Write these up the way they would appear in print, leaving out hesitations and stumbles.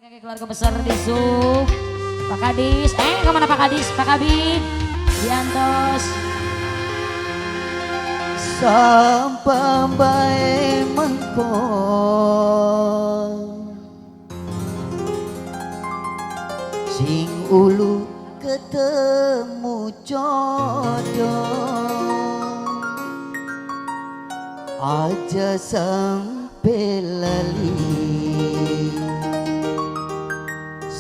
Keluarga besar di Sub. Pak Kadis, kemana Pak Kadis? Pak Kabin, Diantos. Sampai bae mengko sing ulu ketemu jodoh, aja sampai lali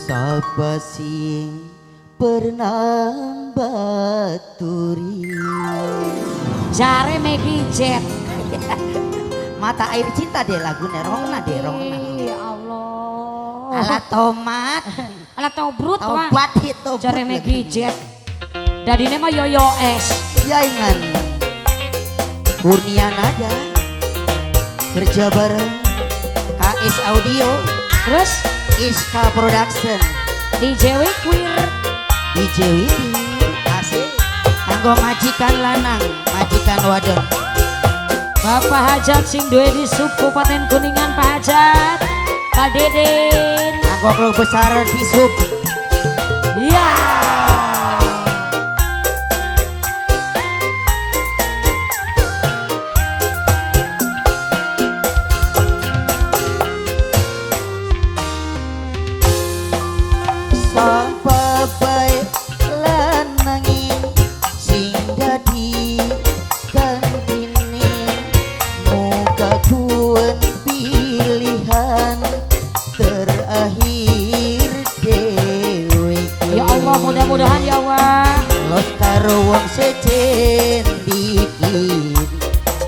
sapa sing pernah baturi. Jare Maggie Jet. Mata air cinta deh lagunya, rongna deh rongna. Ya Allah. Ala tomat. Ala tobrut wah. Tobat itu. Jare Maggie Jet. Dadine mah yoyo es. Ya ingan. Kurnia Nada. Kerja bareng KS Audio. Terus Iska Production. DJ Queer. DJ Widi. Asik. Kanggo majikan lanang, majikan wadon. Bapak Hajat sing duwe di Sub Kabupaten Kuningan, Pak Hajat, Pak Deden. Kanggo keluarga besar di Sub. Iya. Sapa bae lanangin sing dadi gantine, muga kuwen pilihan terakhir dheweke. Ya Allah, mudah-mudahan ya Allah. Los karo wong sejen dikit,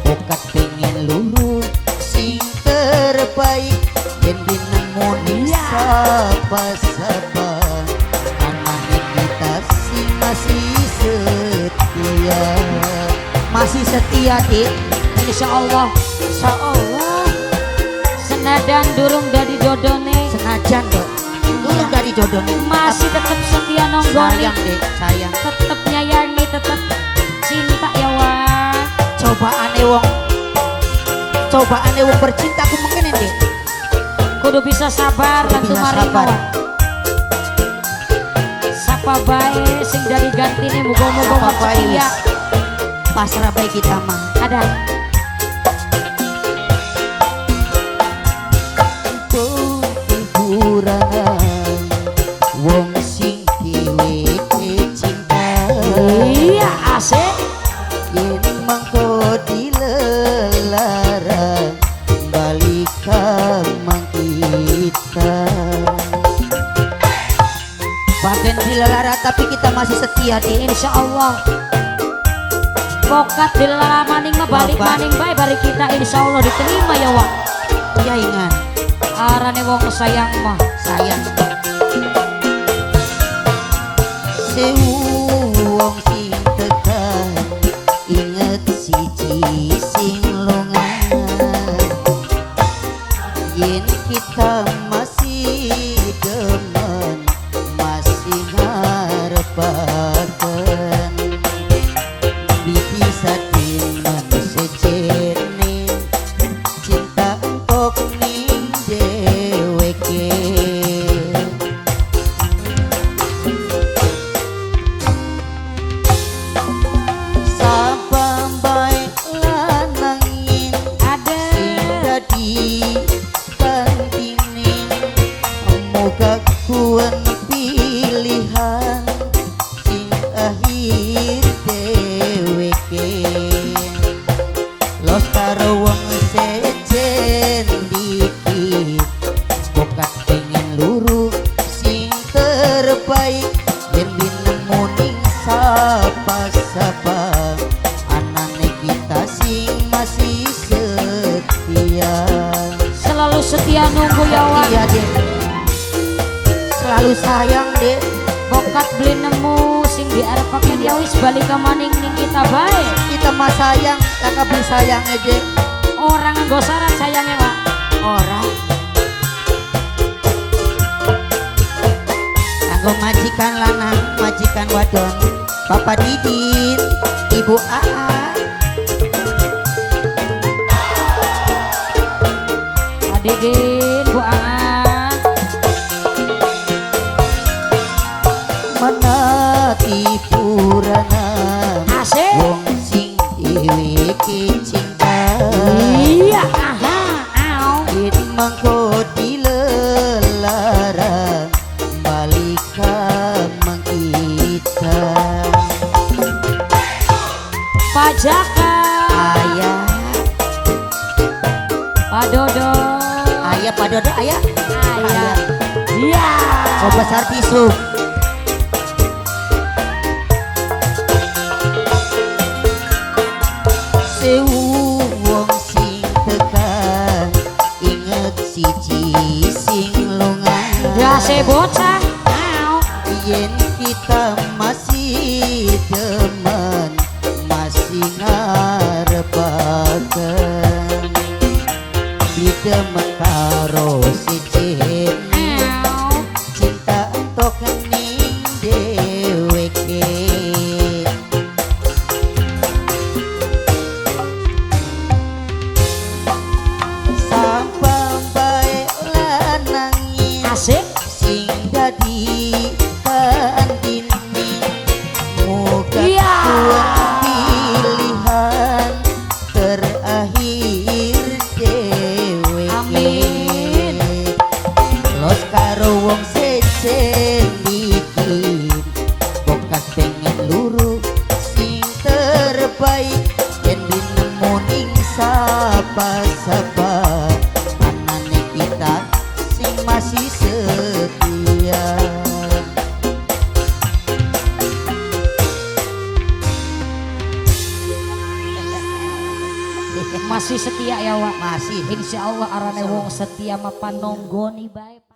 bokat pengen luru sing terbaik, yen binemu ning sapa-sapa anane kita sing masih setia. Masih setia, Dik. Insya Allah. Insya Allah. Senajan durung dadi jodone. Senajan dok durung dadi jodone. Masih tetep setia nonggone. Sayang, Dik, sayang. Tetep nyayangi, tetep cinta ya wah. Cobaane wong, cobaane wong bercinta aku mengene, Dik. Kudu bisa sabar Kudu lan bisa tumarino. Sabar. Sapa bae sing dadi gantine muga-muga Sapa bae setia. Wis. Pasrah bae kita mah. Ada. Kurangan wong sing dheweke cinta. Iya, asik. Yen mangko dilelara balik kamang kita. Bagen dilelara tapi kita masih setia, Dik. Insya Allah. Pokat dilelara maning mah balik Bapak. Maning bae balik kita insya Allah diterima ya wak. Ya ingan. Arane wong sayang mah. Sayang. Sewu wong sing tekan inget siji sing lunga, yen kita masih demen masih ngarepaken bisa timan sejene cinta entok ning dheweke. Sapa bae lanangin Ada. Sing dadi gantine, moga kuwen pilihan sing akhir dheweke. Los karo wong sejen dikit, bokat pengen luru sing terbaik, yen binemu ning sapa-sapa anane kita sing masih setia. Selalu setia nunggu ya wak. Iya, Dek. Selalu sayang, Dek. Bokat beli nemu sing diarepake ya wis balik ke maning ning kita bae. Kita mah sayang, kakak beli sayang aja. Orang nganggo syarat sayangnya wak. Orang. Kanggo majikan lanang, majikan wadon, Bapak Didin, Ibu Aa. Pak Didin, Bu Aa. jodoh aya. Aya. Iya. Besar tisu. Sewu wong sing tekan inget siji sing lunga. Dase bocah. Yen kita masih demen, masih ngarepaken didemen karo siji cinta entok ning dheweke. Sapa bae lanangin asik sing dadi kandini muga pilihan terakhir dheweke. Amin. Los karo wong sejen iki bokas pengen luru sing terbaik yen dinemu ning sapa-sapa anane kita sing masih setia. Masih setia ya Wak? Masih. Insya Allah arane wong setia mapan nonggoni bae.